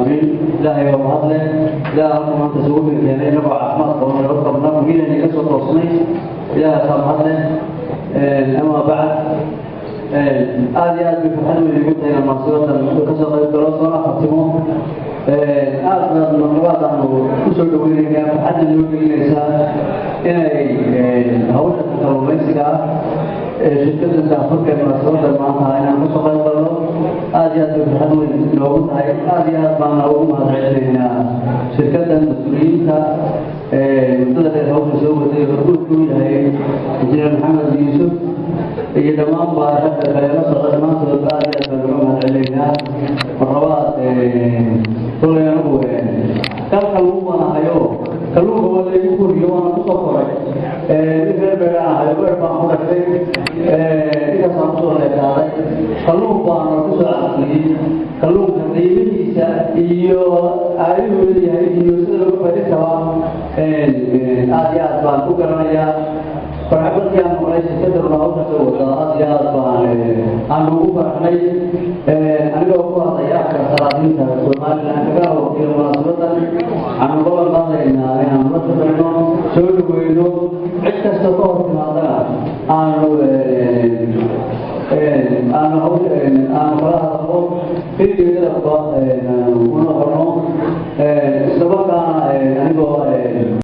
العالمين. إلهي ومهدله إلهي halka maanta isugu keenay inagoo caafimaad qaban nabad qabna guryaheenii ka soo toosnay. Ilaahay asaa mahadleh. Ama bacd, aada iyo aad bay farxad weyn igu tahay inaan munaasibadan kasoo qayb galo soona khatimo. Aad baad marlabaad aanu kusoo dhaweynaynaa, farxadna noo gelinaysaa inay hawsha kalluumaysiga ah ee shirkadda daafurka ee munaasabada maanta inaan kasoo qayb galno aad iyo aad bay farxad weyn noogu tahay. Aad iyo aad baana ugu mahadcelinaynaa shirkaddan mas-uuliyiinta muddada dheer hawsha soo waday, hormuudku u yahay Injineer Maxamed Yuusuf iyo dhammaanba ragga kale la socda. Dhammaantood aad iyo aad baan uga mahadcelinaynaa. Marlabaad, kolay anigu kalka lagu banahayo kalluunka waa laygu koriyo, waana kusoo koray. Nin reer beeraan ahayo, beer baan ku dhashay, intaasaan kusoo leekaaday, kalluun baana kusoo caqliyey. Kalluunka qiimihiisa iyo aayuhu leeyahay iyo sida looga faa'iidin kabaa aad iyo aad baan u garanayaa. Farxadkii aan maqlay shirkadda hawsha soo wada, aad iyo aad baan aan ugu farxnay. Anigoo ku hadlaya afka salaadiinta Somaliland kaga wakiilo munaasabadan, waxaanu ballan qaadaynaa inaanu la shaqayno, soo dhaweyno, cid kasta ka hor timaadana aanu hawsha aanu kala hadalno, fiigeedaba u noqono, islamarkaana anigoo